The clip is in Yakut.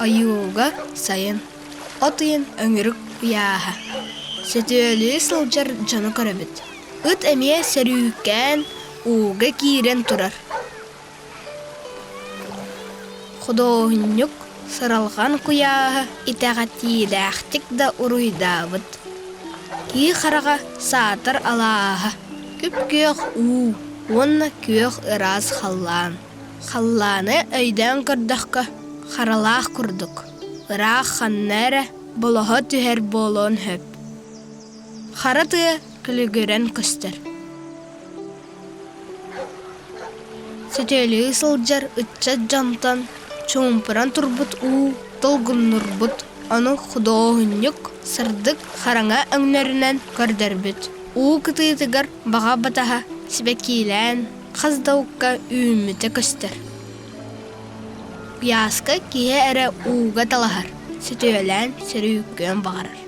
Ойууга сайын, от ыйын өҥүрүк куйааһа. Сөтүөлүү сылдьар дьону көрөбүт. Ыт эмиэ сөрүүкээн ууга киирэн турар. Худуоһунньук сыралҕан куйааһы итэҕэтиилээхтик да уруйдаабыт. Кии хараҕа саатар алааһа, күп-күөх уу уонна күөх ыраас халлаан. Халлааны өйдөөн көрдөххө, харалаах курдук, ыраах ханна эрэ болоһо түһэр буолуон сөп. Хара тыа күлүгүрэн көстөр. Сөтүөлүү сылдьар ыччат дьонтон чуумпуран турбут уу долгуннурбут, ону худуоһунньук сырдык хараҥа өҥнөрүнэн көрдөрбүт. Уу кытыытыгар баҕа батаһа сибэккиилээн хас да укка үүммүтэ көстөр. Куйааска киһи эрэ ууга талаһар, сөтүөлээн сөрүүккүөн баҕарар.